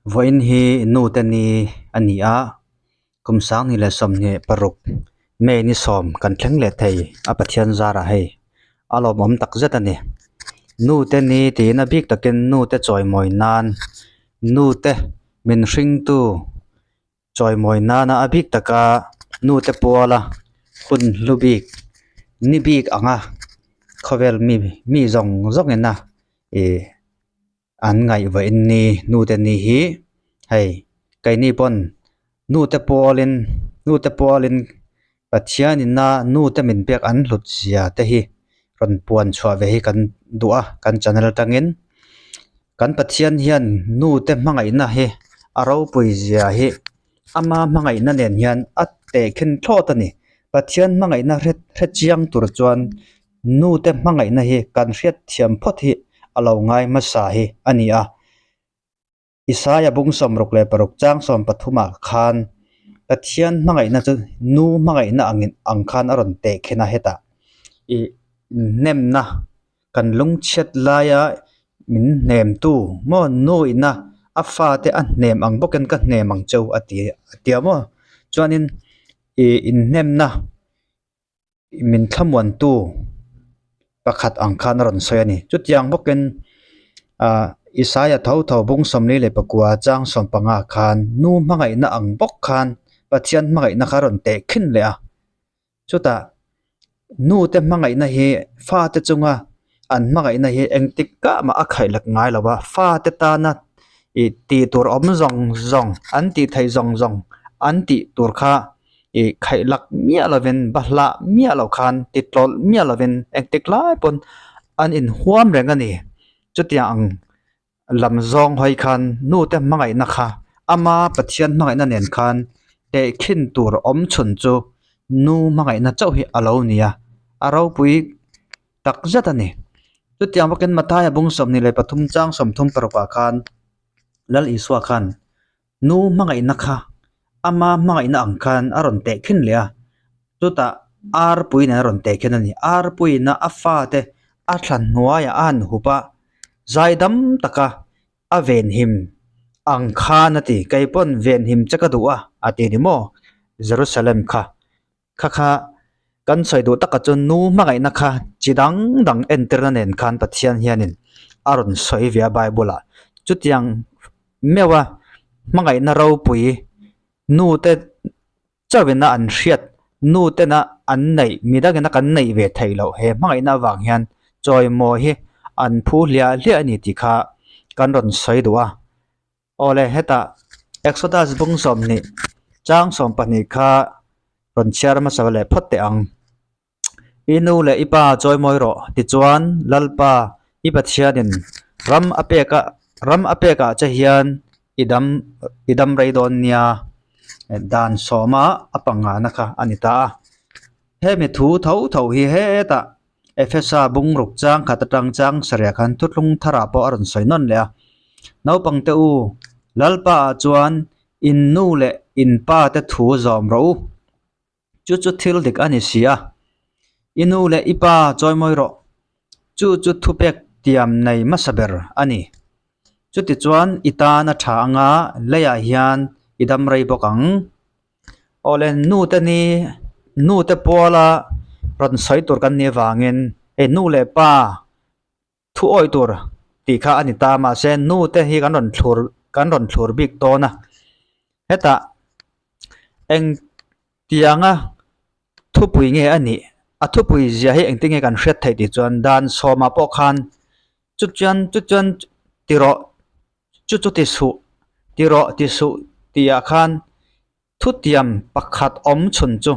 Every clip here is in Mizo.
Vawiin hi nute ni a ni a, kum sanghnih leh 26 May ni sawm kan thleng leh thei a Pathian zarah hei a lawmawm tak zet a ni. Nute ni tiin a bik takin nute chawimawi nan nute min hringtu Chawimawi nana a bik taka nute puala hun hlu bik ni bik anga khawvel mi mi zawng zawng ina ih an ngaihvahin ni nute ni hi hei keini pawn nute pualin nute pualin Pathianina nute min pek an hlut zia te hi rawn puan chhuah ve hi kan duh a kan channel atangin kan Pathian hian nute hmangaihna hi a ropui zia hi ama hmangaihna nen hian a tehkhin thlawt a ni. Pathian hmangaihna hre hre chiang tur chuan nute hmangaihna hi kan hriat thiam phawt hi a lo ngai hmasa hi a ni a. Isaia bung 66 chang 13 ah khan Pathian hmangaihna chu nu hmangaihna angin ang khan a rawn teh khen a hetah ih hnemna kan lungchhiat laia min hnemtu maw nu ina a fate a hnem ang bawkin ka hnem ang cheu a ti a tia maw chuanin ih inhnemna. Min thlamuantu pakhat ang khan a rawn sawi a ni. Chutiang bawkin ah Isaia tho tho bung 49 chang 15 khan nu hmangaihna ang bawk khan Pathian hmangaihna kha a rawn teh khin leh a. Chutah nu te hmangaihna hi fate chunga an hmangaihna hi engtik kah mah a khaih lak ngai lo a, fate tana ih tih tur awm zawng zawng an tih theih zawng zawng an tih tur kha. Ih khaih lak miah lovin bahlah miah loh khan ti tlawlh miah lovin engtik lai pawn an inhuam reng a ni. Chutiang ang lam zawng hawi khan nu te hmangaihna kha ama Pathian hmangaihna nen khan tehkhin tur awm chhun chu nu hmangaihna chauh hi a lo ni a, a ropui tak zet a ni. Chutiang bawkin Mathaia bung 23 chang 36 ah khan Lal Isua khan Nu hmangaihna kha ama hmangaihna ang khan a rawn teh khin leh a, chutah arpui nen a rawn teh khin a ni. Arpuiina a fate a thla hnuaiah a han hup a, zaidam taka a venhim ang khan a ti. Kei pawn venhim che ka duh a, a ti ni maw Jerusalem kha. Kha kha kan sawi duh takah chuan nu hmangaihna kha chi dang dang entirna nen khan Pathian hianin a rawn sawi ve a Bible ah. Chutiang meuha hmangaihna ropui nu te chauhina an hriat, nu tena an neih, mi dangina kan neih ve theih loh he hmangaihna avang hian chawimawi hi an phu hliah hliah a ni tih kha kan rawn sawi duh a. Awle hetah Exodus bung 20 chang 12 kha rawn chhiar hmasa leh phawt teh ang. I nu leh i pa chawimawi rawh tichuan Lalpa i Pathianin ram a pek a ram a pekah che hian i dam i dam rei dawn nia dan sawma a pangana kha a ni ta a. Hemi thu tho tho hi hetah Efesa bung ruk chang khat atang chang sarih khan thuthlung tharah pawh a rawn sawi nawn leh a. Naupang te u, Lalpa ah chuan in nu leh in pa te thu zawm rawh u. Chu chu thil dik a ni si a. I nu leh i pa chawimawi rawh. Chu chu thupek tiam nei hmasa ber a ni. Chutichuan i tan a tha anga leiah hian i dam rei bawk ang. Awle nu te ni nu te puala rawn sawi tur kan nih avangin hei nu leh pa thu awih tur tih kha a ni ta mahse nu te hi kan rawn thlur kan rawn thlur bik dawn a hetah eng tianga thupui nge a nih a thupui zia hi engtin nge kan hriat theih tih chuan dan sawmah pawh khan chu chuan chu chuan ti rawh chu chu ti suh ti rawh ti suh tih ah khan thutiam pakhat awm chhun chu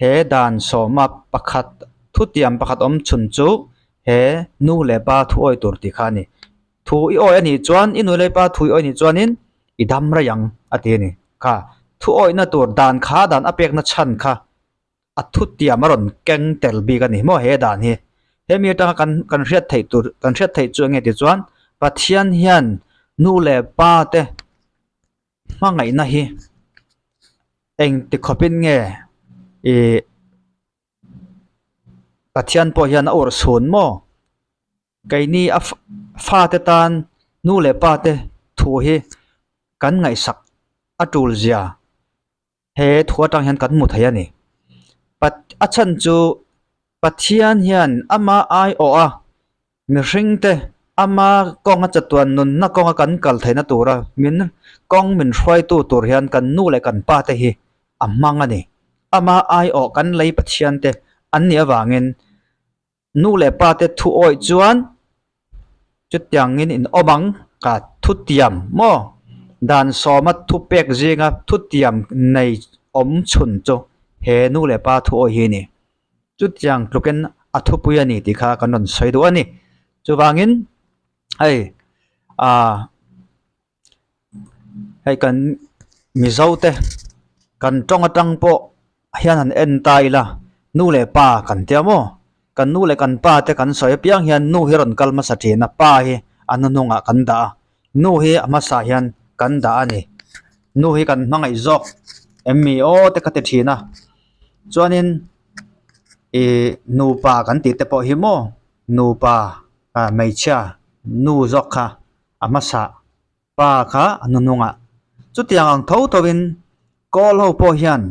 he dan sawma pakhat thutiam pakhat awm chhun chu he nu leh pa thu awi tur tih kha a ni. Thu i awi a nih chuan i nu leh pa thu i awi a nih chuanin i dam rei ang a ti a ni. Kha thu awihna tur dan kha dan a pekna chhan kha a thutiam a rawn keng tel bik a ni maw he dan hi. Hemi atanga kan kan hriat theih tur kan hriat theih chu enge tih chuan Pathian hian nu leh pa te hmangaihna hi engti khawpin nge ih Pathian pawh hian a awrh chhun maw? Keini a fate tan nu leh pa te thu hi. kan ngaihsak a tul zia he thu atang hian kan hmu thei a ni. Pat a chhan chu Pathian hian ama aiawh a mihring te ama kawnga chatuan nunna kawnga kan kal theihna tura min kawng min hruaitu tur hian kan nu leh kan pa te hi a hmang a ni. Ama aiawh kan lei Pathian te an nih avangin Nu leh pa te thu awih chuan chutiangin in awm ang ka thutiam maw? Dan sawma thu pek zinga thutiam nei awm chhun chu he nu leh pa thu awih hi a ni. Chutiang tlukin a thupui a ni tih kha kan rawn sawi duh a ni. Chuvangin hei ah hei kan Mizo te kan tawng atang pawh hian han en ta ila nu leh pa kan tia maw kan nu leh kan pa te kan sawi apiang hian nu hi rawn kal hmasa thin a pa hi a hnuhnungah kan dah a nu hi a hmasa hian kan dah a ni nu hi kan hmangaih zawk em mi aw te ka ti thin a chuanin ih nupa kan tih te pawh hi maw nupa ah hmeichhia nu zawk kha. a hmasa pa kha a hnuhnungah chutiang ang tho tho in kawl ho pawh hian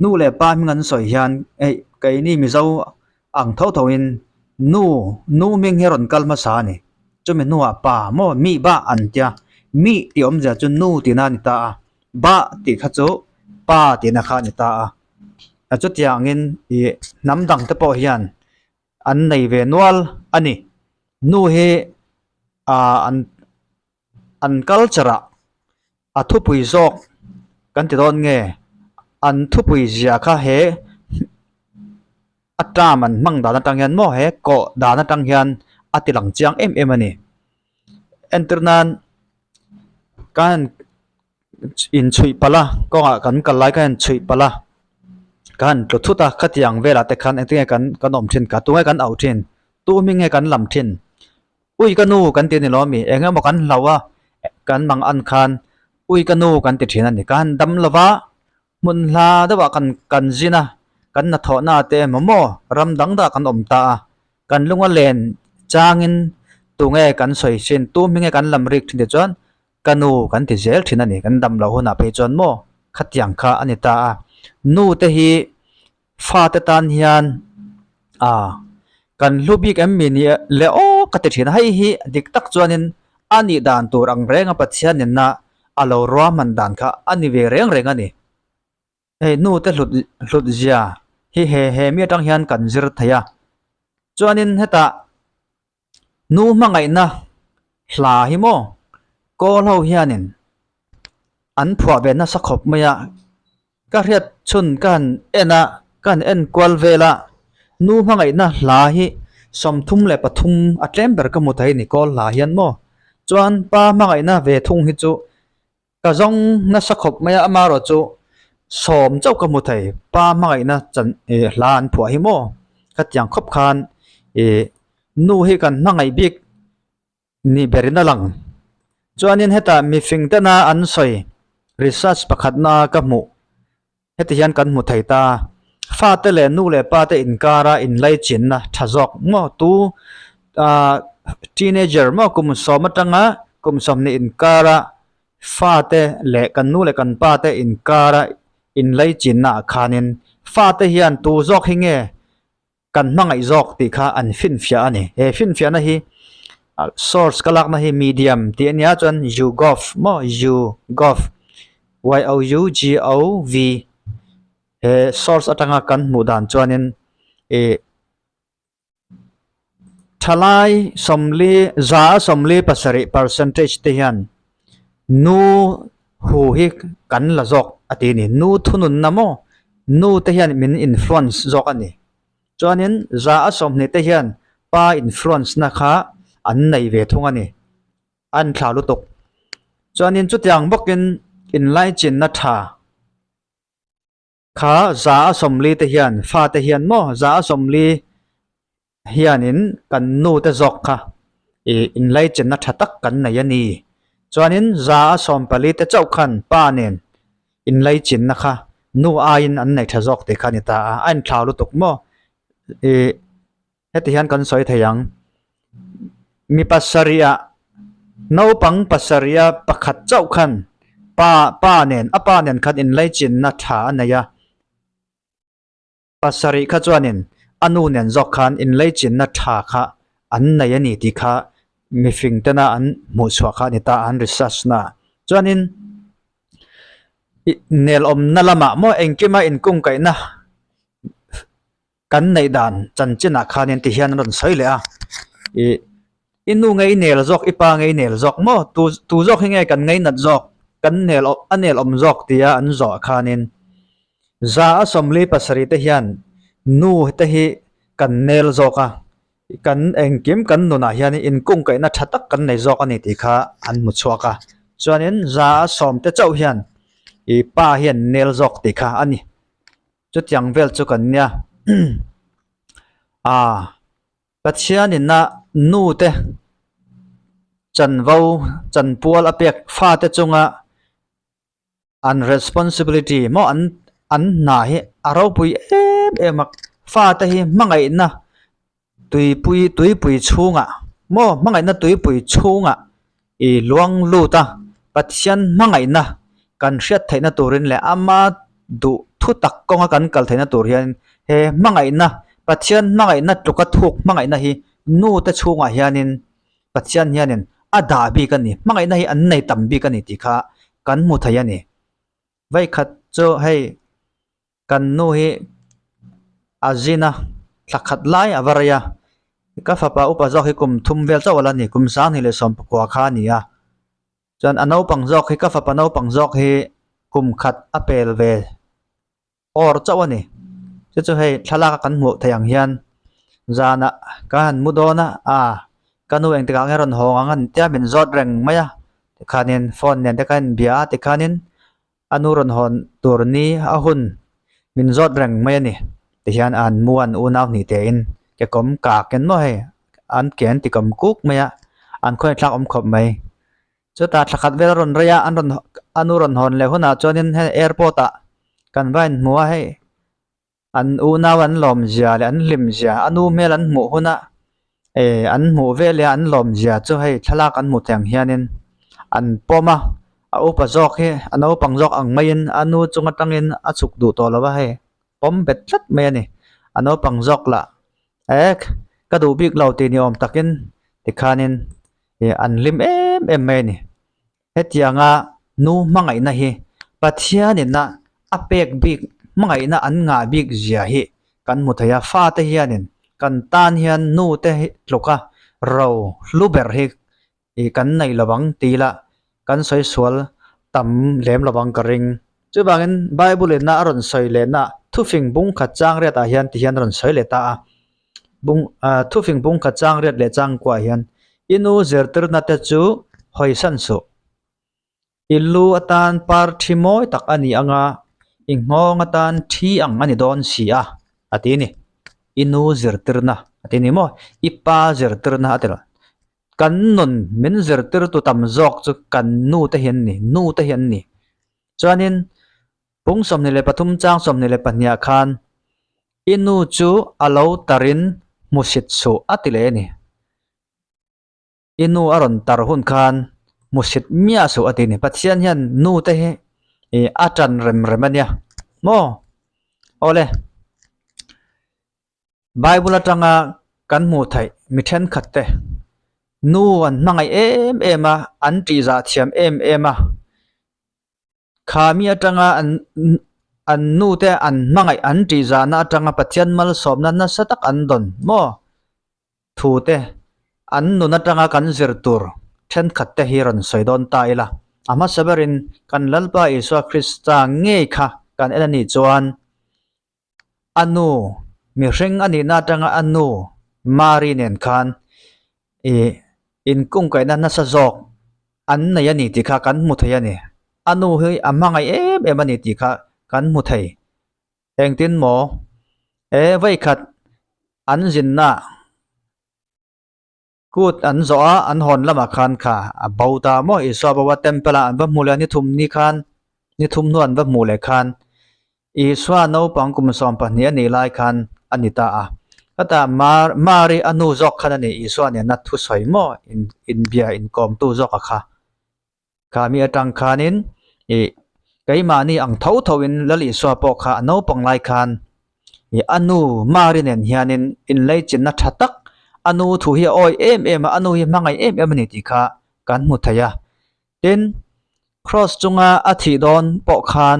nu leh pa hming an sawi hian eih keini mizo ang tho tho in nu nu hming hi a rawn kal hmasa a ni chumi hnuah pa maw mi bah an tia mi tih awmzia chu nu tihna a ni ta a bah tih kha chu pa tihna kha a ni ta a chutiang in ih hnam dang te pawh hian. An nei ve nual a ni. Nu hi ah an an culture ah a thupui zawk kan ti dawn nge an thupui zia kha he a term an hmang dan atang hian maw he kawh dan atang hian a ti lang chiang em em a ni. Entir nan kan inchhuih palh a kawngah kan kal lai khan inchhuih palh a ka han tlu thut a khatiang velah te khan engtin nge kan kan awm thin ka tunge kan auh thin tu hming nge kan lam thin ui ka nu kan ti a ni lo ami eng emaw kan hlau a kan mang an khan ui ka nu kan ti thin a ni ka han dam lo va hmun hla deuhah kan kan zin a kan hnathawhna te emaw maw ram dang dangah kan awm ta a kan lunga len changin tunge kan sawi thin tu hming nge kan lam rik thin tih chuan. Ka nu kan ti zel thin a ni, kan dam loh hunah phei chuan maw khatiang kha a ni ta a. Nu te hi fate tan hian ah kan hlu bik em mi ni le aw ka ti thin a, hei hi dik tak chuanin a nih dan tur ang renga Pathian nena a lo ruahman dan kha a ni ve reng reng a ni. Hei nu te hlut hlut zia hi he he mi atang hian kan zir thei a, chuanin hetah Nu hmangaihna hla hi maw kawl ho hianin an phuah ve nasa khawp mai a, ka hriat chhun ka han en a, ka han en kual vel a, nu hmangaihna hla hi 33 a tlem ber ka hmu thei a ni kawl hla hian maw, chuan pa hmangaihna ve thung hi chu Ka zawng nasa khawp mai a, amaherawh chu sawm chauh ka hmu thei, pa hmangaihna chan ih hla an phuah hi maw khatiang khawp khan ih nu hi kan hmangaih bik ni berin a lang. Chuanin hetah mifing tena an sawi research pakhatna ka hmuh Heti hian kan hmu thei ta, fate leh nu leh pate inkara inlaichinna tha zawk maw tu ah teenager maw kum sawm atanga kum sawmhnih inkara fate leh kan nu leh kan pate inkara inlaichinna ah khanin fate hian tu zawk hi nge kan hmangaih zawk tih kha an finfiah a ni. He finfiahna hi source ka lakna hi medium tih a nia chuan YouGov maw YouGov Y O U G O V he source atanga kan hmuh dan chuanin ih thalai sawmli za 47 percentage te hian nu hu hi kan la zawk a ti a ni. Nu thununna maw? Nu te hian min influence zawk a ni. Chuanin 20% te hian pa influence na kha an nei ve thung a ni. An thla lutuk. Chuanin chutiang bawkin inlaichinna tha kha 40% te hian fate hian maw 40% hianin kan nu te zawk kha ih inlaichenna tha tak kan nei a ni. Chuanin 14% te chauh khan pa nen inlaichinna kha nu aiin an nei tha zawk tih kha a ni ta a, a inthlau lutuk maw? Ih heti hian kan sawi thei ang, mi pasarih ah naupang pasarih a pakhat chauh khan. pa pa nen a pa nen khan inlaichinna tha a nei a. Pasarih kha chuanin a nu nen zawk khan inlaichinna tha kha an nei a ni tih kha mifing tena an hmuh chhuah kha a ni ta a, an research na ah. Chuanin nelawmna lamah maw engkima inkungkaihna kan neih dan chanchinah khanin ti hian an rawn sawi leh a, ih i nu ngei nel zawk i pa ngei nel zawk maw tu tu zawk hi nge kan ngei nat zawk kan nel a nel awm zawk tia an zawh khanin za a sawmli pasarih te hian nu te hi kan nel zawk a kan engkim kan nunah hian inkungkaihna tha tak kan nei zawk a ni tih kha an hmu chhuak a chuanin za a sawm te chauh hian ih pa hian nel zawk tih kha a ni. Chutiang vel chu kan nia. Aaa Pathianin a nu te chanvo chanpual a pek fate chunga an responsibility maw an an hna hi a ropui em em a, fate hi hmangaihna tuipui tuipui chhungah maw hmangaihna tuipui chhungah ih luang lut a Pathian hmangaihna kan hriat theihna turin leh ama duh thu tak kawnga kan kal theihna tur hian he hmangaihna Pathian hmangaihna tluka thuk hmangaihna hi nu te chhungah hianin Pathian hianin a dah bik a ni hmangaihna hi an nei tam bik a ni tih kha kan hmu thei a ni Vawikhat chu hei kan nu hi a zin a thla khat lai a va rei a ka fapa upa zawk hi kum thum vel chauh a la ni kum sanghnih leh sawm pakua kha a ni a chuan a naupang zawk hi ka fapa naupang zawk hi kum khat a pel ve awr chauh a ni chu chu hei thlalak a kan hmuh theih ang hian zanah ka han mu dawn a ah ka nu engtikah nge rawn hawng ang an tia min zawt reng mai a tikhanin phone nen te kha a inbia a tikhanin a nu rawn hawn tur ni a hun min zawt reng mai a ni tihian an mu an unau hnih tein ke kawm kak in maw hei an ke an ti kawm kuk mai a an khawngaih thlak awm khawp mai chutah thla khat vel a rawn rei a an rawn a nu rawn hawn leh hunah chuanin hei airport ah kan va inhmu a hei an unau an lawm zia leh an hlim zia a nu hmel an hmuh huna eh an hmuh vel leh an lawm zia chu hei thlalak an hmuh theih ang hianin an pawm a a upa zawk hi a naupang zawk ang maiin a nu chung atangin a chhuk duh tawh lo a hei pawm bet tlat mai a ni a naupang zawk lah eh ka duh bik lo tih ni awm takin tikhanin ih an hlim em em mai a ni. Hetianga nu hmangaihna hi Pathianina a pek bik hmangaihna an ngah bik zia hi kan hmu thei a, fate hianin kan tan hian nute hi tluka ro hlu ber hi ih kan nei lo ang ti ila kan sawi sual tam lem lo ang ka ring. Chuvangin Bible ina a rawn sawi lehna thufing bung khat chang riatah hian ti hian a rawn sawi leh ta a, bung ah thufing bung khat chang riat leh chang kuah hian i nu zirtirna te chu hawi san suh. I lu atan par thi mawi tak a ni ang a, i nghawng atan thi ang a ni dawn si a, a ti a ni. I nu zirtirna a ti a ni maw? I pa zirtirna a ti lo. Kan nun min zirtirtu tam zawk chu kan nu te hi an ni, nu te hi an ni. Chuanin pung 23 chang 22 ah khan i nu chu a lo tarin hmusit suh a ti leh a ni. I nu a rawn tar hun khan hmusit miah suh a ti a ni. Pathian hian nu te hi ih a tan rem rem a nia maw? Awle. Bible atanga kan hmuh theih mi thenkhat te nu an hmangaih em em a, an tihzah thiam em em a. Khami atanga an an nu te an hmangaih an tih zahna atanga Pathian malsawmna nasa tak an dawn maw? Thu te an nun atanga kan zir tur thenkhat te hi rawn sawi dawn ta ila. A hmasa berin kan Lalpa Isua Krista ngei kha kan en a nih chuan a nu mihring a nihna atanga a nu Mari nen khan ih inkungkaihna nasa zawk an nei a ni tih kha kan hmu thei a ni. A nu hi a hmangaih em em a ni tih kha kan hmu thei. Engtin maw? E vawikhat an zinna Kut an zawh a, an hawn lamah khan kha a bo ta maw? Isua bo a temple ah an va hmu leh a, ni thum ni khan, ni thum hnu an va hmuh leh khan Isua naupang kum 12 a nih lai khan a ni ta a. Hetah Mar Mari a nu zawk khan a ni Isua nena thusawi maw in inbia inkawmtu zawk a kha. Kha mi atang khanin Ih keimahni ang tho tho in Lal Isua pawh kha a naupang lai khan ih a nu Mari nen hianin inleichinna tha tak a nu thu hi a awi em em a, a nu hi hmangaih em em a ni tih kha kan hmu thei a. Tin, Kraws chunga a thih dawn pawh khan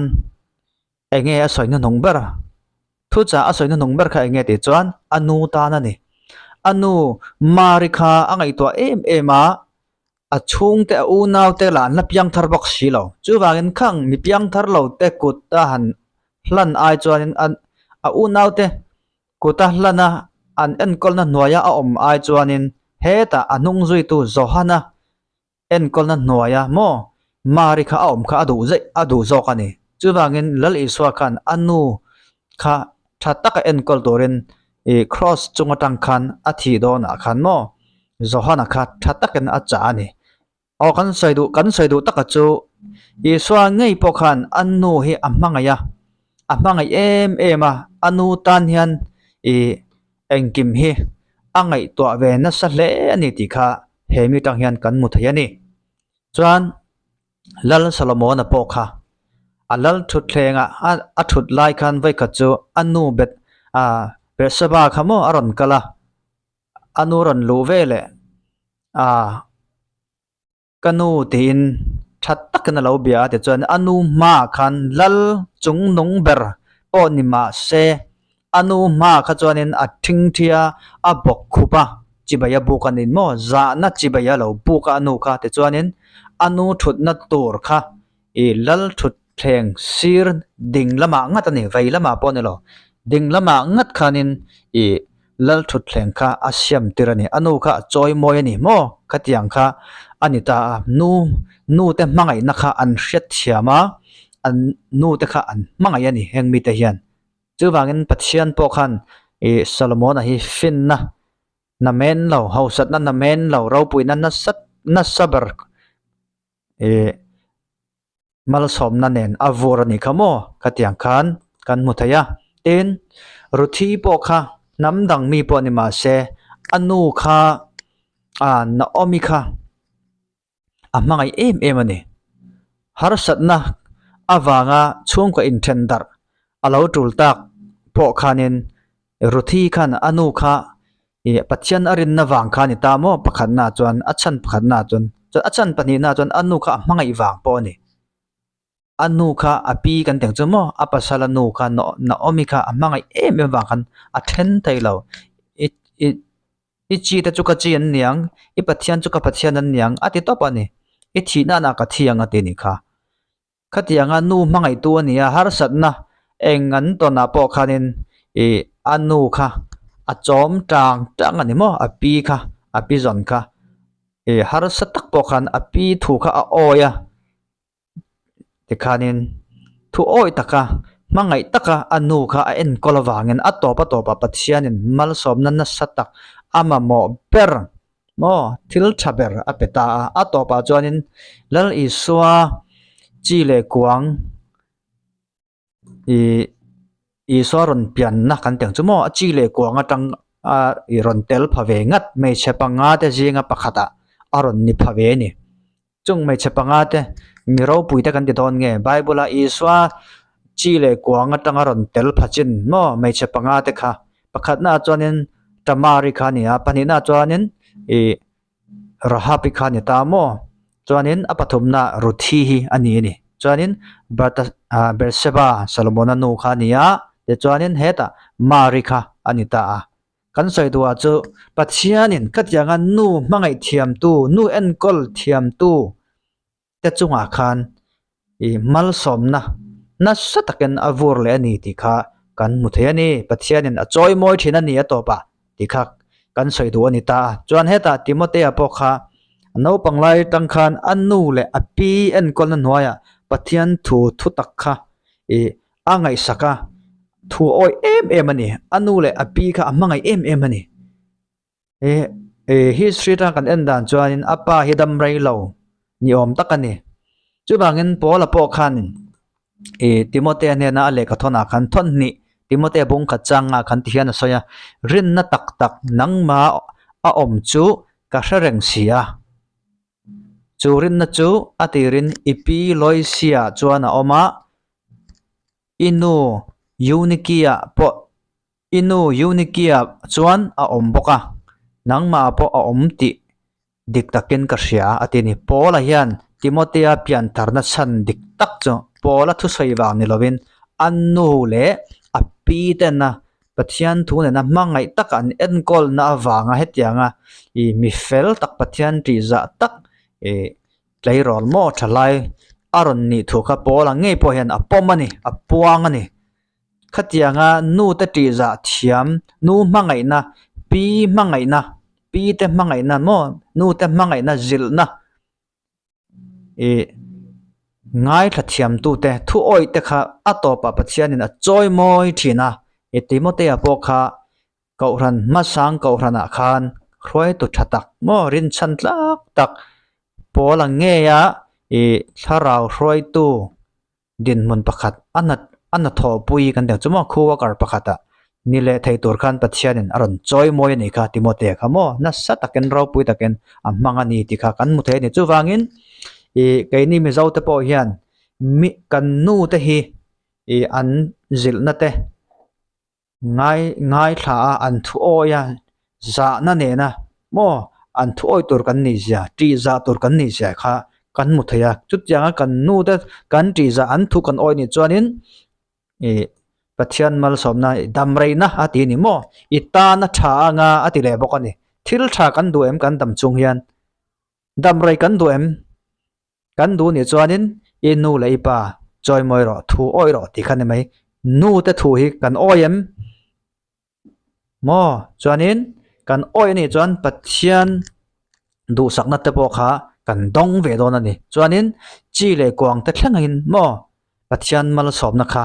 eng nge a sawi hnuhnung ber? Thuchah a sawi hnuhnung ber kha eng nge tih chuan a nu tan a ni. A nu Mari kha a ngaihtuah em em a, a chhungte a unaute lah an la piang thar bawk si lo. Chuvangin khang mi piang thar lo te kut a han hlan ai chuanin a unaute kuta hlana an enkawlna hnuaia a awm ai chuanin hetah a hnung zuitu Johana enkawlna hnuaia maw Mari kha a awm kha a duh zeih a duh zawk a ni. Chuvangin Lal Isua khan a nu kha tha taka enkawl turin ih cross chung atang khan a thih dawnah khan maw Johana kha tha takin a chah a ni. Aw kan sawi duh kan sawi duh taka chu Isua ngei pawh khan a nu hi a hmangaih a, a hmangaih em em a, a nu tan hian ih engkim hi a ngaihtuah ve nasa hle a ni tih kha he mi tang hian kan hmu thei a ni. Chuan Lal Solomona pawh kha a lal thutthlengah a a thut lai khan vawikhat chu a nu bet ah Berhseba kha maw a rawn kal a, a nu rawn luh ve leh ah Ka nu tiin tha takin a lo bia a tichuan a nu hmaah khan lal chung nung ber pawh ni mah se a nu hmaah kha chuanin a thingthi a, a bawk khup a, chibai a buk a ni maw? Zahna chibai a lo buk a a nu kha tichuanin a nu thutna tur kha ih lal thutthleng sir ding lamah ngat a ni, vei lamah pawh a ni lo, ding lamah ngat khanin ih lal thutthleng kha a siam tir a ni, a nu kha a chawi mawi a ni maw? Khatiang kha a ni ta a, nu nu te hmangaihna kha an hriat thiam a, an nu te kha an hmangaih a ni heng mite hian. Chuvangin Pathian pawh khan ih Solomon-a hi finna namen lo, hausatna namen lo, ropuina nasa nasa ber ih malsawmna nen a vur a nih kha maw khatiang khan kan hmu thei a tin Ruthi pawh kha hnam dang mi pawh ni mah se a nu kha ah Naomi kha a hmangaih em em a ni harsatna avanga chhungkaw inthen darh a lo tul tak pawh khanin Ruthi khan a nu kha Ih Pathian a rinna vang kha a ni ta maw? Pakhatna chuan a chhan pakhatna chuan chuan a chhan pahnihna chuan a nu kha a hmangaih vang pawh a ni. A nu kha a pi kan tih ang chu maw? A pasal a nu kha Naomi kha a hmangaih em em vang khan a then thei lo. I i i chi te chu ka chi an niang, i Pathian chu ka Pathian an niang a ti tawp a ni. I thihna ah ka thi ang a ti a nih kha. Khatianga nu hmangaihtu a ni a, harsatna eng an tawnah pawh khanin ih a nu kha a chawm tang tang a ni maw? A pi kha, a pi zawn kha ih harsa tak pawh khan a pi thu kha a awi a, tikhanin thu awi taka hmangaih taka a nu kha a enkawl avangin a tawp a tawpah Pathianin malsawmna nasa tak a mamawh ber Maw thil tha ber a pe ta a, a tawpah chuanin Lal Isua chi leh kuang ih Isua rawn pianna kan tih ang chu maw a chi leh kuang atang a ih rawn tel pha ve ngat hmeichhe panga te zinga pakhatah a rawn ni pha ve a ni. Chung hmeichhe panga te mi ropui te kan ti dawn nge Bible a Isua chi leh kuang atanga rawn tel pha chin maw hmeichhe panga te kha pakhatna ah chuanin Tamari kha a ni a pahnihna ah chuanin ih Rahabi kha a ni ta maw chuanin a pathumna Ruthi hi a ni a ni chuanin Berta ah Berseba Solomona nu kha a ni a tichuanin hetah Mari kha a ni ta a. Kan sawi duhah chu Pathianin khatianga nu hmangaih thiamtu, nu enkawl thiamtu te chungah khan ih malsawmna nasa takin a vur leh a ni tih kha kan hmu thei a ni. Pathianin a chawi mawi thin a ni a tawpah tih kha kan sawi duh a ni ta a. Chuan hetah Timothea pawh kha a naupang lai atang khan a nu leh a pi enkawlna hnuaiah Pathian thu thutak kha ih A ngaihsak a, thu awih em em a ni. A nu leh a pi kha a hmangaih em em a ni. He he history atanga kan en dan chuanin a pa hi dam rei lo ni awm tak a ni. Chuvangin Paula pawh khanin ih Timothea hnena a lehkha thawnah khan thawn hnih Timothea bung khat changa khan ti hian a sawi a, Rinna tak tak nangmah a awm chu ka hre reng si a. Chu rinna chu a tirin i pi Loisia chuan a awm a, i nu Eunike-ah pawh i nu Eunike-ah chuan a awm bawk a, nangmah pawh a awm tih dik takin ka hria a ti a ni. Paula hian Timothea piantharna chhan dik tak chu Paula thusawi vang ni lovin a nu leh a pi tena Pathian thu nena hmangaih taka an enkawlna avanga hetianga ih mi fel tak Pathian tihzah tak ih tleirawl maw tha lai a rawn nih thu kha Paula ngei pawh hian a pawm a ni a puang a ni. Khatianga nu te tihzah thiam nu hmangaihna pi hmangaihna pi te hmangaihna maw nu te hmangaihna zilhna ih ngaithla thiam tute thu awih te kha a tawpah Pathianin a chawi mawi thin a ih Timothea pawh kha Kohhran hmasang kohhranah khan hruaitu tha tak maw rinchhan tlak tak pawl ang ngeia ih thlarau hruaitu dinhmun pakhat a na a na thawhpui kan tih ang chu maw khu worker pakhatah ni leh thei tur khan Pathianin a rawn chawi mawi a nih kha Timothea kha maw nasa takin ropui takin a hmang a ni tih kha kan hmu thei a ni. Chuvangin ih keini Mizo te pawh hian mi kan nu te hi ih an zilhna te. Ngai ngaithla a an thu awi a zahna nena maw an thu awi tur kan nih zia tih zah tur kan nih zia kha kan hmu thei a chutianga kan nu te kan tih zah an thu kan awi nih chuanin ih Pathian malsawmna dam reina a ti a ni maw i tana tha anga a ti leh bawk a ni thil tha kan duh em kan dam chung hian dam rei kan duh em. Kan duh nih chuanin i nu leh i pa chawimawi rawh, thu awih rawh tih kha ni mai. Nu te thu hi kan awih em? Maw? Chuanin kan awih anih chuan Pathian duhsakna te pawh kha kan dawng ve dawn a ni. Chuanin chi leh kuang te thleng angin maw Pathian malsawmna kha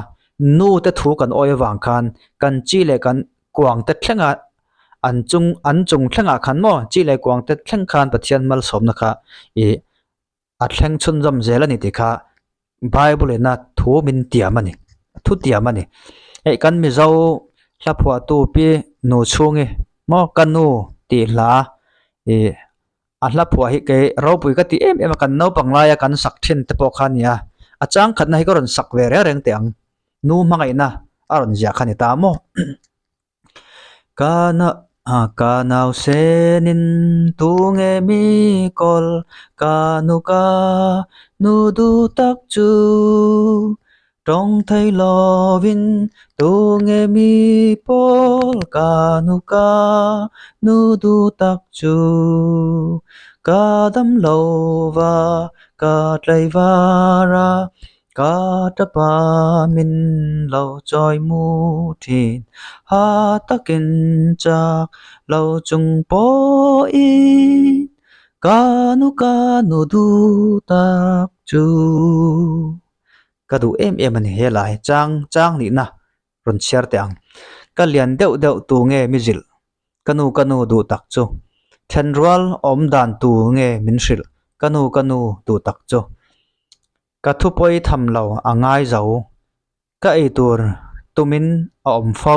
nu te thu kan awih avang khan kan chi leh kan kuang te thlenga an chung an chung thlengah khan maw chi leh kuang te thleng khan Pathian malsawmna kha ih a thleng chhunzawm zel a ni tih kha Bible ina thu min tiam a ni thu tiam a ni hei kan Mizo hla phuahtu pi nu chhungi maw ka nu tih hla ih a hla phuah hi kei ropui ka ti em em a kan naupang laia kan sak thin te pawh kha a ni a a chang khatna hi ka rawn sak ve reng reng teh ang nu hmangaihna a rawn ziah kha a ni ta maw. Ka na ka nau senin tunge mi kawl ka nu ka nu duh tak chu tawng thei lovin tunge mi pawl ka nu ka nu duh tak chu ka dam lo va ka tlaivar a. Ka tapa min lo chawi mu thin, ha takin chak lo chung pawhin ka nu ka nu duh tak chu. Ka duh em em a ni he lai chang chang nihna rawn chhiar teh ang. Ka lian deuh deuh tu nge mi zilh? Ka nu ka nu duh tak chu. Thenrual awm dan tu nge min hrilh? Ka nu ka nu duh tak chu. Ka thupawi tham lo a ngai zo. Ka ei tur tumin a awm fo.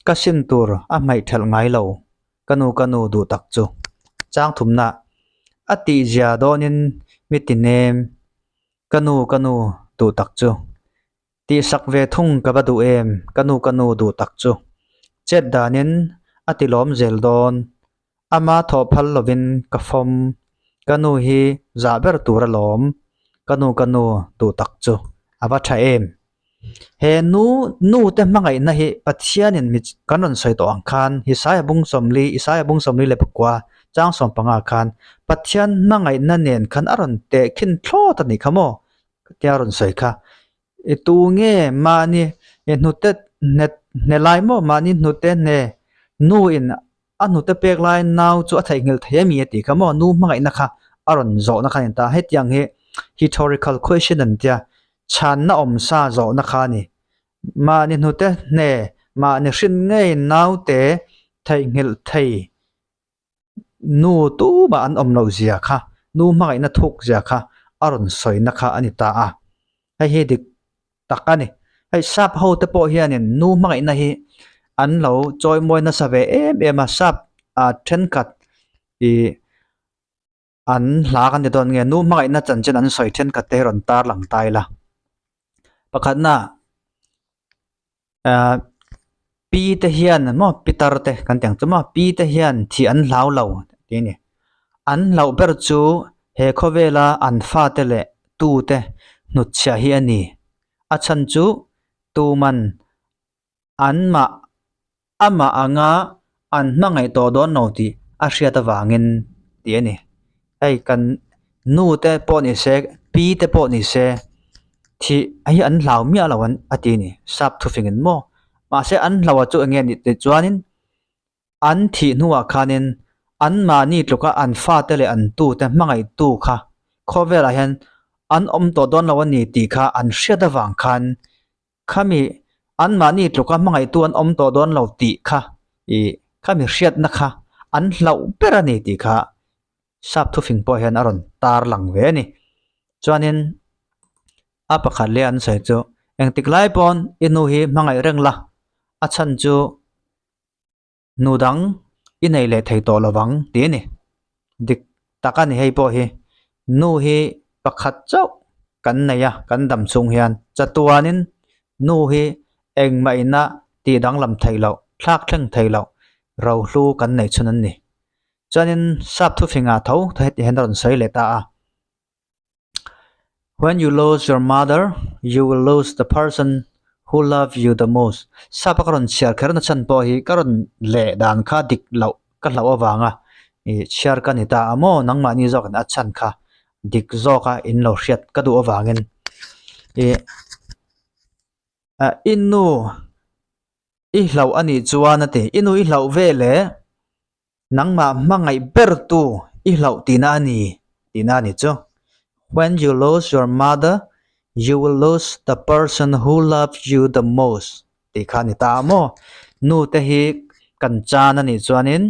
Ka sin tur a hmaih thelh ngai lo. Ka nu ka nu duh tak chu. Chang thumna a tihzia dawnin mi ti nem. Ka nu ka nu duh tak chu. Tihsak ve thung ka va duh em ka nu ka nu duh tak chu. Chet danin a ti lawm zel dawn. Ama thawh phal lovin ka fawm. Ka nu hi zah ber tur alawm. Ka nu ka nu duh tak chu a va tha em. He nu nu te hmangaihna hi Pathianin mi kan rawn sawi tawh ang khan Isaiah bung sawmli Isaiah bung sawmli leh pakua chang sawm panga khan Pathian hmangaihna nen khan a rawn tehkhin thlawt a nih kha maw tia rawn sawi kha. I tu nge mahni i hnute hne hne lai maw mahni hnute hne nu in a hnute pek lai nau chu a theihnghilh thei a mi a tih kha maw nu hmangaihna kha a rawn zawhna kha a ni ta hetiang hi rhetorical question an tia chhanna awm sa zawhna kha a ni mahni hnute hne mahni hrin ngei naute theihnghilh thei nu tumah an awm loh zia kha nu hmangaihna thuk zia kha a rawn sawina kha a ni ta a hei hi dik tak a ni hei sap ho te pawh hianin nu hmangaihna hi an lo chawimawi nasa ve em em a sap ah thenkhat ih. An hla kan ti dawn nge nu hmangaihna chanchin an sawi thenkhat te hi rawn tar lang ta ila. Pakhatna ahh pi te hian maw pitar te kan ti ang chu maw pi te hian thih an hlau lo tih a ni. An hlauh ber chu he khawvela an fate leh tute hnutchhiah hi a ni. A chhan chu tuman an mah amah anga an hmangaih tawh dawn lo tih a hriat avangin tih a ni. Hei kan nu te pawh ni se pi te pawh ni se thih hi an hlau miah lo an a ti a ni sap thufingin maw mahse an hlauh a chu eng nge ni tih chuanin an thih hnuah khanin anmahni tluka an fate leh an tute hmangaihtu kha khawvelah hian an awm tawh dawn lo a ni tih kha an hriat avang khan Khami anmahni tluka hmangaihtu an awm tawh dawn lo tih kha ih khami hriatna kha an hlauh ber a ni tih kha sap thufing pawh hian a rawn tar lang ve a ni. Chuanin a pakhat leh an sawi chu engtik lai pawn i nu hi hmangaih reng la a chhan chu Nu dang i nei leh thei tawh lovang tih a ni. Dik tak a ni hei pawh hi. Nu hi pakhat chauh kan nei a, kan dam chhung hian chatuanin nu hi engmah ina tih danglam theih loh, thlak thleng theih loh rohlu kan neih chhun an ni. Chuanin sap thufingah tho heti hian a rawn sawi leh ta a. When you lose your mother, you will lose the person who love you the most. Sapa ka rawn chhiar kher na chhan pawh hi ka rawn leh dan kha dik loh ka hlauh avanga ih chhiar ka ni ta a maw nangmahni zawkin a chhan kha dik zawka in lo hriat ka duh avangin ih i nu i hlauh a nih chuan a ti i nu i hlauh veleh Nangmah hmangaih bertu i hlauh tihna a ni tihna a ni chu. When you lose your mother, you will lose the person who loves you the most tih kha a ni ta a maw? Nu te hi kan chan a nih chuanin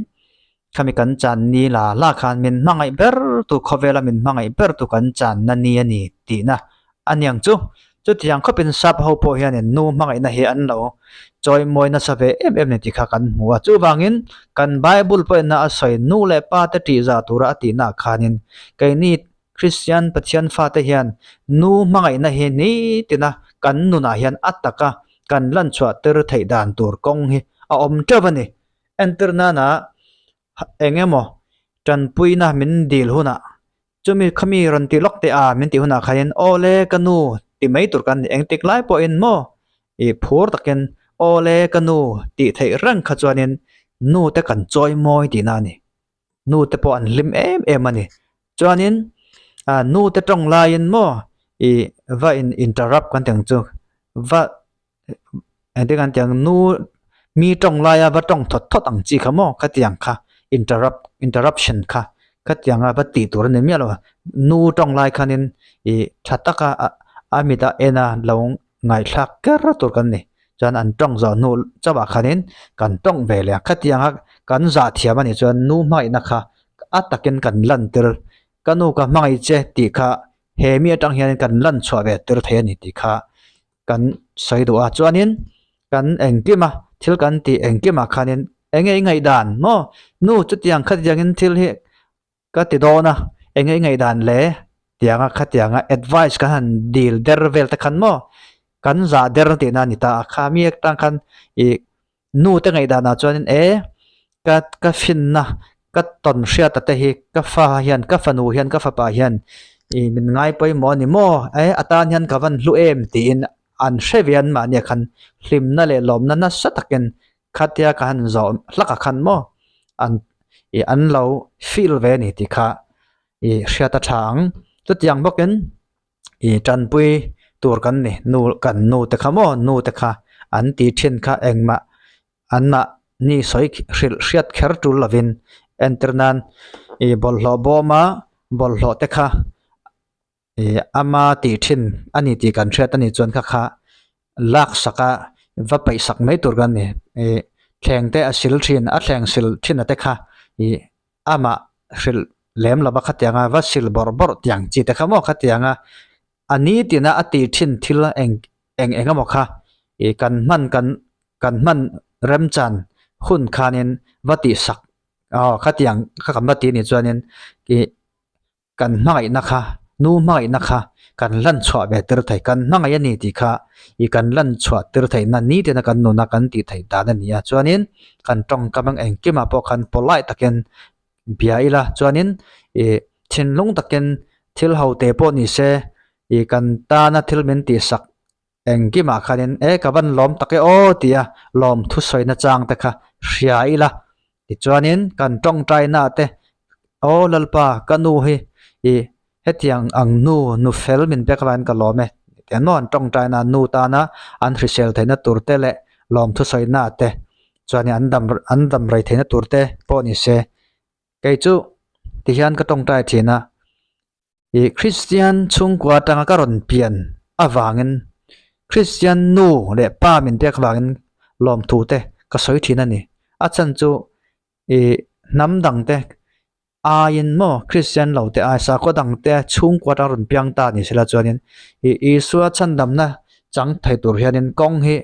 khami kan chan ni la la khan min hmangaih bertu khawvela min hmangaih bertu kan channa ni a ni tihna a niang chu. Chutiang khawpin sap ho pawh hianin nu hmangaihna hi an lo chawimawi nasa ve em em ni tih kha kan hmu a. Chuvangin kan Bible pawhin a sawi nu leh pa te tih zah tura a tihnaah khanin keini Kristian Pathian fate hian nu hmangaihna hi nitina kan nunah hian a taka kan lanchhuah tir theih dan tur kawng hi a awm teuh a ni. Entir nana eng emaw tanpuina min dil hunah Chumi khami rawn tih lawk teh a min tih hunah khanin aw le ka nu ti mai tur kan ni engtik lai pawhin maw ih phur takin aw le ka nu tih theih reng kha chuanin nu te kan chawi mawi tihna a ni. Nu te pawh an hlim em em a ni. Chuanin ah nu te tawng laiin maw ih va in interrupt kan ti ang chu va Engtin an tiang nu mi tawng laia va tawng thawt thawt ang chi kha maw khatiang kha interrupt interruption kha khatianga va tih tur a ni miah lo a nu tawng lai khanin ih tha taka a mit a en a lo ngaihthlak ker tur kan ni chuan an tawng zawh hnu chauh ah khanin kan tawng ve leh a khatianga kan zah thiam a nih chuan nu hmangaihna kha a takin kan lan tir ka nu ka hmangaih che tih kha he mi atang hian kan lan chhuah ve tir thei a ni tih kha. Kan sawi duh a chuanin kan engkim a thil kan tih engkim ah khanin eng nge i ngaihdan maw nu chutiang khatiangin thil hi ka ti dawn a eng nge i ngaihdan le tianga khatianga advice kan han dil der vel te khan maw kan zah der tihna a ni ta a kha mi atang khan ih Nu te ngaihdanah chuanin e ka ka finna ka tawn hriata te hi ka fa hian ka fanu hian ka fapa hian ih min ngai pawimawh a ni maw e a tan hian ka van hlu em tiin an hre ve an mahnia khan hlimna leh lawmna nasa takin khatia ka han zawh hlak ah khan maw an ih an lo feel ve a ni tih kha ih hriat a tha ang chutiang bawkin. Ih tanpui tur kan ni nu kan nu te kha maw nu te kha an ti thin kha engmah an mahni sawi hrilh hriat kher tul lovin entir nan ih bawlhhlawh bawma bawlhhlawh te kha ih ama tih thin a ni tih kan hriat a nih chuan kha kha lak sak a va peih sak mai tur kan ni ih thleng te a sil thin a thleng sil thin a te kha ih amah hrilh lem lova khatianga va sil bawrh bawrh tiang chi te kha maw khatianga a ni tina a tih thin thil eng eng eng emaw kha ih kan hman kan kan hman remchan hun khanin va tih sak aw khatiang kha kan va tih anih chuanin ih. Kan hmangaihna kha, nu hmangaihna kha kan lan chhuah ve tir thei, kan hmangaih a ni tih kha ih kan lan chhuah tir theihna ni tena kan nuna kan tih theih dan a ni a. Chuanin kan tawngkam ang engkimah pawh khan polite takin bia ila chuanin ih thinlung takin thil ho te pawh ni se ih kan tana thil min tihsak engkimah khanin e ka van lawm tak e aw tia lawm thusawina chang te kha hria ila tichuanin kan tawngtaina te aw lalpa ka nu hi ih hetiang ang nu nu fel min pek avangin ka lawm e tiang maw an tawngtaina nu tana an hrisel theihna tur te leh lawm thusawina te chuanin an dam an dam rei theihna tur te pawh ni se kei chu tihian ka tawngtai thin a. Ih Kristian chhungkua atanga ka rawn pian avangin Kristian nu leh pa min pek avangin lawmthu te ka sawi thin a ni. A chhan chu ih hnam dang te aiin maw Kristian lo te ai sakhaw dang te chhungkua atanga rawn piang ta ni sela chuanin ih Isua chhandamna chang thei tur hianin kawng hi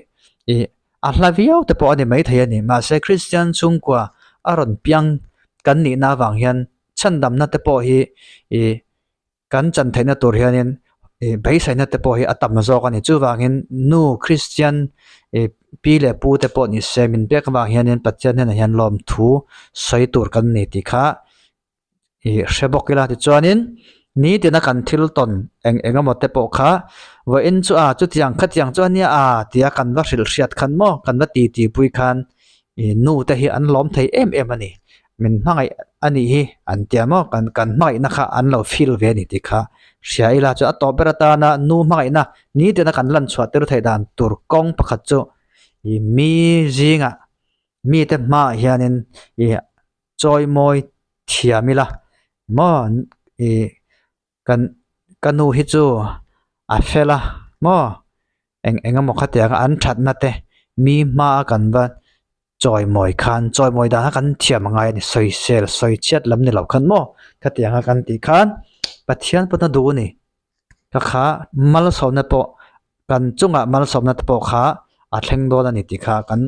ih a hla viau te pawh a ni maithei a ni. Mahse Kristian chhungkua a rawn piang kan nihna avang hian chhandamna te pawh hi ih kan chan theihna tur hianin ih beisaina te pawh hi a tam zawk a ni chuvangin nu Kristian ih pi leh pu te pawh ni se min pek avang hianin Pathian hnenah hian lawmthu sawi tur kan ni tih kha ih hre bawk ila tichuanin nitina kan thil tawn eng eng emaw te pawh kha vawiin chu a chutiang khatiang chu a nia a tia kan va hrilh hriat khan maw kan va titi pui khan ih nu te hi an lawm thei em em a ni. Min hmangaih a nih hi an tia maw kan kan hmangaihna kha an lo feel ve a ni tih kha hria ila chuan a tawp ber atana nu hmangaihna nitina kan lan chhuah tir theih dan tur kawng pakhat chu ih mi zingah mite hmaah hianin ih chawi mawi thiam ila maw ih kan ka nu hi chu a fel a maw eng eng emaw khatiang an thatna te mi hmaa kan va chawimawi khan chawimawi dan kha kan thiam a ngai a ni sawisel sawi chhiat lam ni loh khan maw khatiang a kan tih khan Pathian pawh na duh a ni ka kha malsawmna pawh kan chungah malsawmna te pawh kha a thleng dawn a ni tih kha kan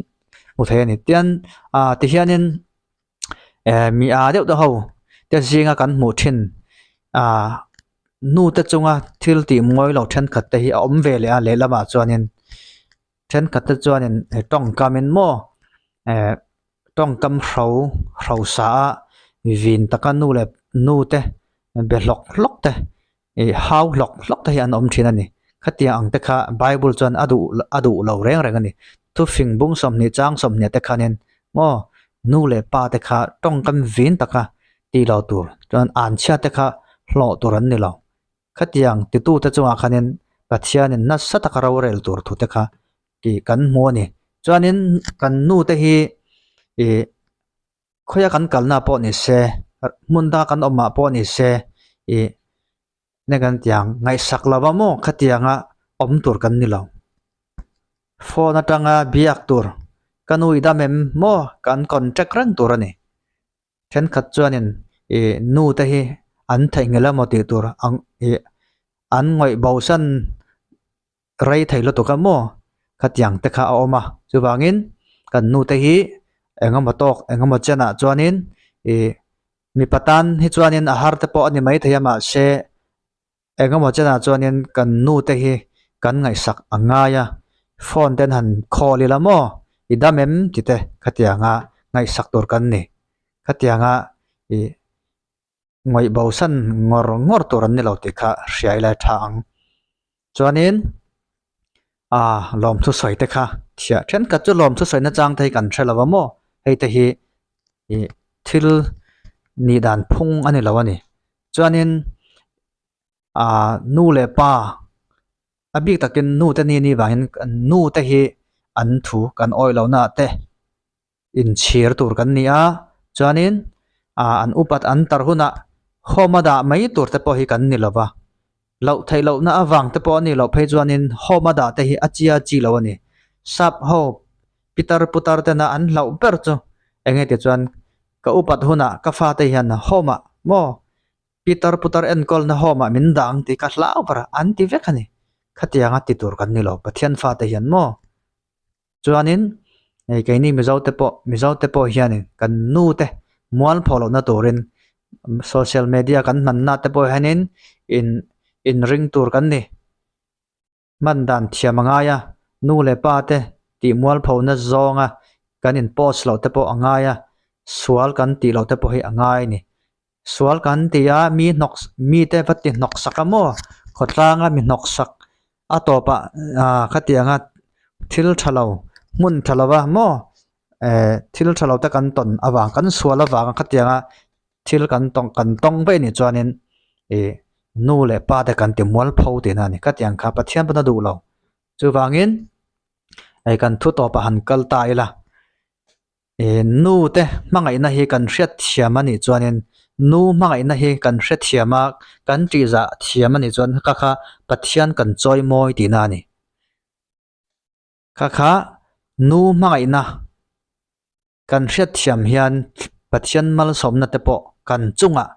hmu thei a ni tian ah tihianin eh mi ah deuh te ho te zinga kan hmuh thin ah nu te chunga thil tih mawi lo thenkhat te hi a awm ve leh a lehlamah chuanin thenkhat te chuanin tawngkam in maw eh tawngkam hro hrosa a vin taka nu leh nu te be hlawk hlawk te ih hau hlawk hlawk te hi an awm thin a ni khatiang ang te kha bible chuan a duh a duh lo reng reng a ni thufing bung 20 chang 20 te khanin maw nu leh pa te kha tawngkam vin taka tih lo tur chuan anchhia te kha hlawh tur an ni lo khatiang titu te chungah khanin Pathianin nasa taka rorel tur thu te kha tih kan hmu a ni chuanin kan nu te hi ih Khawia kan kalna pawh ni se, hmun danga kan awmah pawh ni se, ih nge kan ti ang, ngaihsak lova maw khatianga awm tur kan ni lo. Phone atanga biak tur, ka nu i dam em maw kan contact reng tur a ni. Thenkhat chuanin ih nu te hi an theihnghilh emaw tih tur ang ih an ngawih bosan rei thei lutuk a maw khatiang te kha a awm a chuvangin kan nu te hi eng emaw tawk eng emaw chenah chuanin ih mipa tan hi chuanin a har te pawh a ni maithei a mahse eng emaw chenah chuanin kan nu te hi kan ngaihsak a ngai a phone te an han call ila maw i dam em tih te khatianga ngaihsak tur kan ni khatianga ih. Ngawih bosan ngawr ngawr tur an ni lo tih kha hria ila tha ang. Chuanin ah lawmthu sawi te kha thiah thenkhat chu lawmthu sawi nachang te hi kan hre lo a maw hei te hi ih thil nih dan phung a ni lo a ni. Chuanin ah nu leh pa a bik takin nu te ni ni vangin nu te hi an thu kan awih lohna ah te. Inchhir tur kan ni a, chuanin ah an upat an tar hunah home a dah mai tur te pawh hi kan ni lova, loh theih lohna avang te pawh a nih loh phei chuanin home a dah te hi a chia chi lo a ni. Sap ho pitar putar tena an hlauh ber chu eng nge tichuan ka upat hunah ka fate hian home ah maw pitar putar enkawlna home ah min dah ang tih ka hlau ber a, an ti vek a ni. Khatianga ti tur kan ni lo Pathian fate hian maw. Chuanin hei keini Mizo te pawh Mizo te pawh hianin kan nu te mual pho lohna turin Social media kan hmanna te pawh hianin in inring tur kan ni. Hman dan thiam a ngai a, nu leh pa te tih mualphona zawnga kan in post loh te pawh a ngai a, sual kan tih loh te pawh hi a ngai a ni. Sual kan ti a, mi hnawk mite va ti hnawk sak a maw? Khawtlanga mi hnawk sak a tawpah ah khatianga thil tha lo hmun tha lo va maw eh thil tha lo te kan tawn avang kan sual avanga khatianga thil kan tawng kan tawng vaih anih chuanin ih nu leh pa te kan ti mual pho tihna a ni. Khatiang kha Pathian pawn a duh lo. Chuvangin hei kan thu tawpah han kal ta ila. Ih nu te hmangaihna hi kan hriat thiam a nih chuanin nu hmangaihna hi kan hre thiam a kan tih zah thiam a nih chuan kha kha Pathian kan chawi mawi tihna a ni. Kha kha nu hmangaihna kan hriat thiam hian Pathian malsawmna te pawh kan chungah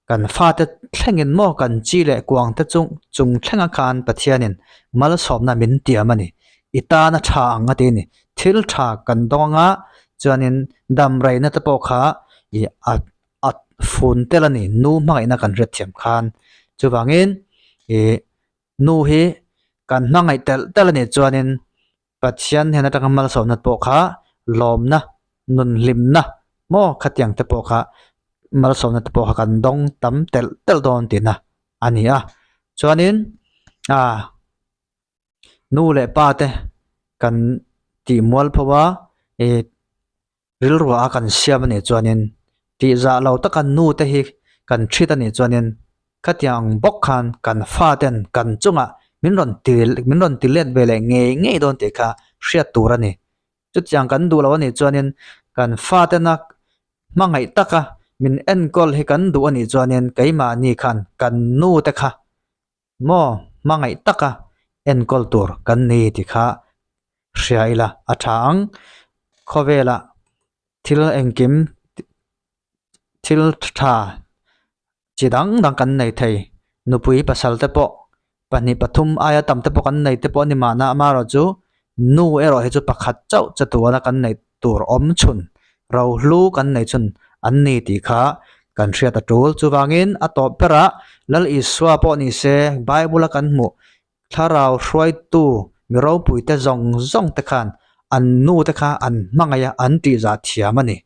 kan fate thlengin maw kan chi leh kuang te chung chung thlenga khan Pathianin malsawmna min tiam a ni. I tana tha ang a ti a ni. Thil tha kan dawng anga chuanin damreina te pawh kha ih a a fun tel a ni nu hmangaihna kan hriat thiam khan. Chuvangin ih nu hi kan hmangaih telh telh a nih chuanin Pathian hnen atanga malsawmna pawh kha lawmna, nunhlimna maw khatiang te pawh kha malsawmna te pawh kha kan dawng tam telh telh dawn tihna a ni a. Chuanin ah nu leh pa te kan tih mualpho a ih rilruah a kan siam a nih chuanin tih zah lo taka nu te hi kan ṭhit a nih chuanin khatiang ang bawk khan kan fa ten kan chungah min rawn ti min rawn ti let ve leh ngei ngei dawn tih kha hriat tur a ni. Chutiang kan duh lo a nih chuanin kan fa tena hmangaih taka min enkawl hi kan duh a nih chuanin keimahni khan kan nu te kha Maw hmangaih taka enkawl tur kan ni ti kha hria ila a tha ang. Khawvelah thil engkim thil tha chi dang dang kan nei thei. Nupui pasal te pawh pahnih pathum aia tam te pawh kan nei te pawh a ni mahna amaherawhchu nu erawh hi chu pakhat chauh chatuana kan neih tur awm chhun rohlu kan nei chhun an ni tih kha kan hriat a tul. Chuvangin a tawp berah Lal Isua pawh ni se Bible a kan hmuh thlarau hruaitu mi ropuite zawng zawng te khan an nu te kha an hmangaih a an tihzah thiam a ni.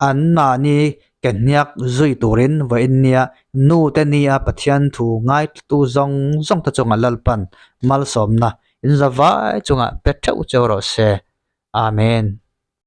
An mahni ke hniak zui turin vawiin nia nu te nia Pathian thu ngaithlu zawng zawng te chungah Lalpan malsawmna in za vai chungah pe theuh cheu rawh se. Amen.